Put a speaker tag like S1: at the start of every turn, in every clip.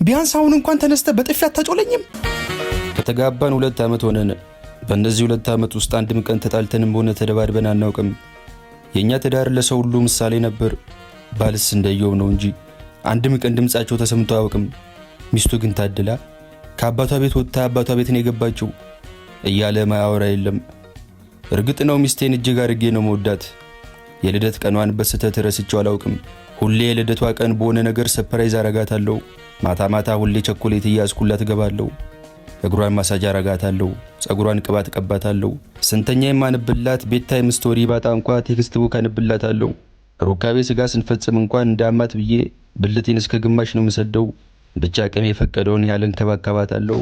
S1: ቢያንስ አሁን እንኳን ተነስተህ በጥፊ አታጮለኝም?
S2: ከተጋባን 2 ዓመት ሆነን። በእነዚህ 2 ዓመት ውስጥ አንድም ቀን ተጣልተንም ሆነ ተደባድበን አናውቅም። የእኛ ትዳር ለሰው ሁሉ ምሳሌ ነበር። ባልስ እንደየው ነው እንጂ አንድም ቀን ድምፃቸው ተሰምቶ አያውቅም። ሚስቱ ግን ታድላ ከአባቷ ቤት ወጥታ አባቷ ቤት ነው የገባችው እያለ ማያወራ የለም። እርግጥ ነው ሚስቴን እጅግ አድርጌ ነው ምወዳት። የልደት ቀኗን በስህተት ረስቼው አላውቅም። ሁሌ የልደቷ ቀን በሆነ ነገር surprise አረጋታለሁ። ማታ ማታ ሁሌ ቸኮሌት እያዝኩላት እገባለሁ። እግሯን ማሳጅ አረጋታለሁ። ጸጉሯን ቅባት ቀባታለሁ። ስንተኛ የማንብላት bedtime story ባጣ እንኳ textbook አንብላታለሁ። ሩካቤ ስጋ ስንፈጽም እንኳን እንዳማት ብዬ ብልቴን እስከ ግማሽ ነው የምሰደው። ብቻ አቅሜ የፈቀደውን ያህል እንከባከባታለሁ።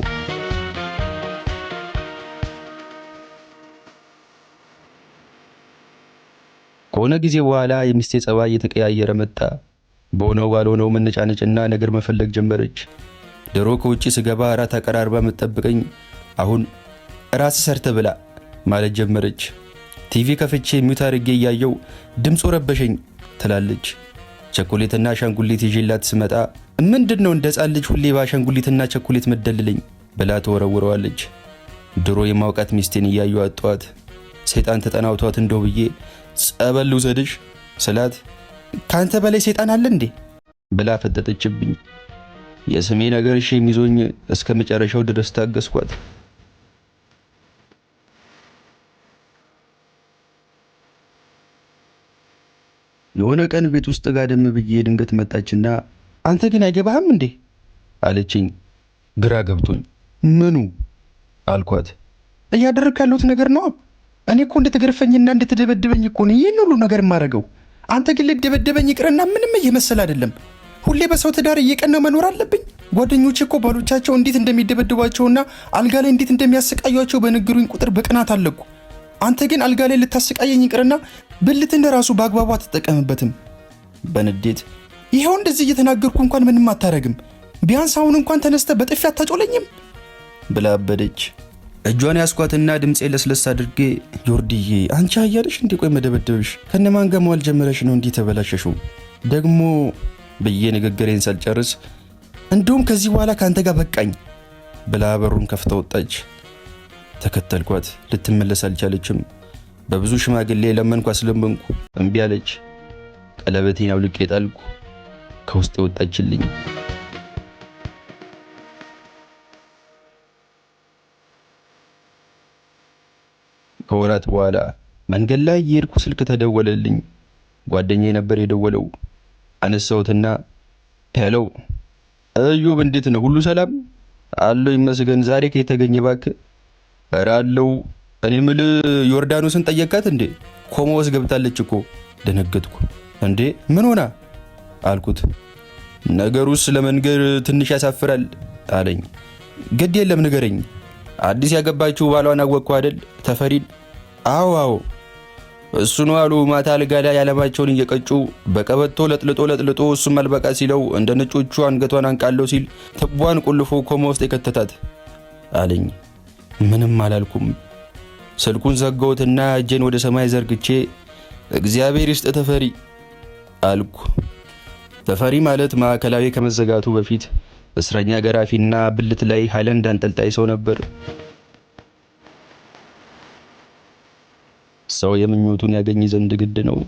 S2: ከሆነ ጊዜ በኋላ የሚስቴ ጸባይ እየተቀያየረ መጣ። በሆነው ባልሆነው መነጫነጭና ነገር መፈለግ ጀመረች። ድሮ ከውጭ ስገባ እራት አቀራርባ የምትጠብቀኝ አሁን ራስህ ሰርተህ ብላ ማለት ጀመረች። ቲቪ ከፍቼ mute አድርጌ እያየው ድምፁ ረበሸኝ ትላለች። ቸኮሌትና አሻንጉሊት ይዤላት ስመጣ ምንድን ነው እንደ ሕፃን ልጅ ሁሌ በአሻንጉሊትና ቸኮሌት መደልለኝ ብላ ትወረውረዋለች። ድሮ የማውቃት ሚስቴን እያዩ አጠዋት ሰይጣን ተጠናውቷት እንደው ብዬ ጸበል ልውሰድሽ ስላት ከአንተ በላይ ሰይጣን አለ እንዴ ብላ ፈጠጠችብኝ። የስሜ ነገር shame ይዞኝ እስከ መጨረሻው ድረስ ታገስኳት። የሆነ ቀን ቤት ውስጥ ጋደም ብዬ ድንገት መጣችና አንተ ግን አይገባህም እንዴ አለችኝ። ግራ ገብቶኝ ምኑ አልኳት።
S1: እያደረግክ ያለሁት ነገር ነው። እኔ እኮ እንድትገርፈኝና እንድትደበድበኝ እኮ ነው ይህን ሁሉ ነገር የማደርገው። አንተ ግን ልትደበደበኝ ይቅርና ምንም እየመሰለ አይደለም። ሁሌ በሰው ትዳር እየቀናው መኖር አለብኝ? ጓደኞቼ እኮ ባሎቻቸው እንዴት እንደሚደበድቧቸውና አልጋ ላይ እንዴት እንደሚያሰቃዩቸው በነገሩኝ ቁጥር በቅናት አለቅኩ። አንተ ግን አልጋ ላይ ልታሰቃየኝ ይቅርና ብልትህን ራሱ በአግባቡ አትጠቀምበትም።
S2: በንዴት
S1: ይኸው እንደዚህ እየተናገርኩ እንኳን ምንም አታረግም። ቢያንስ አሁን እንኳን ተነስተህ በጥፊ አታጮለኝም?
S2: ብላ አበደች። እጇን ያስኳትና ድምፄ ለስለስ አድርጌ ዮርድዬ፣ አንቺ አያለሽ እንዴ? ቆይ መደበደብሽ ከነማን ጋር መዋል ጀመረሽ ነው እንዲህ ተበላሸሽው ደግሞ ብዬ ንግግሬን ሳልጨርስ
S1: እንደውም ከዚህ በኋላ ከአንተ ጋር በቃኝ
S2: ብላ በሩን ከፍታ ወጣች። ተከተልኳት። ልትመለስ አልቻለችም። በብዙ ሽማግሌ ለመንኩ፣ አስለመንኩ፣ እምቢ አለች። ቀለበቴን አውልቄ ጣልኩ። ከውስጥ ወጣችልኝ። ከወራት በኋላ መንገድ ላይ የሄድኩ ስልክ ተደወለልኝ። ጓደኛዬ ነበር የደወለው። አነሳሁትና hello እዮብ፣ እንዴት ነው? ሁሉ ሰላም አለው? ይመስገን። ዛሬ ከየት ተገኘ እባክህ? ኧረ አለው። እኔ የምልህ ዮርዳኖስን ጠየቃት እንዴ? ኮማ ውስጥ ገብታለች እኮ። ደነገጥኩ። እንዴ ምን ሆና አልኩት። ነገሩስ ለመንገር ትንሽ ያሳፍራል አለኝ። ግድ የለም ንገረኝ። አዲስ ያገባችው ባሏን አወቅኩ አይደል? ተፈሪን። አዎ አዎ እሱ ነው አሉ። ማታ አልጋ ላይ ያለማቸውን እየቀጩ በቀበቶ ለጥልጦ ለጥልጦ እሱም አልበቃ ሲለው እንደ ነጮቹ አንገቷን አንቃለው ሲል ትቧን ቆልፎ ኮማ ውስጥ የከተታት አለኝ። ምንም አላልኩም። ስልኩን ዘጋሁትና እጄን ወደ ሰማይ ዘርግቼ እግዚአብሔር ይስጥ ተፈሪ አልኩ። ተፈሪ ማለት ማዕከላዊ ከመዘጋቱ በፊት እስረኛ ገራፊና ብልት ላይ ሃይላንድ አንጠልጣይ ሰው ነበር። ሰው የምኞቱን ያገኝ ዘንድ ግድ ነው።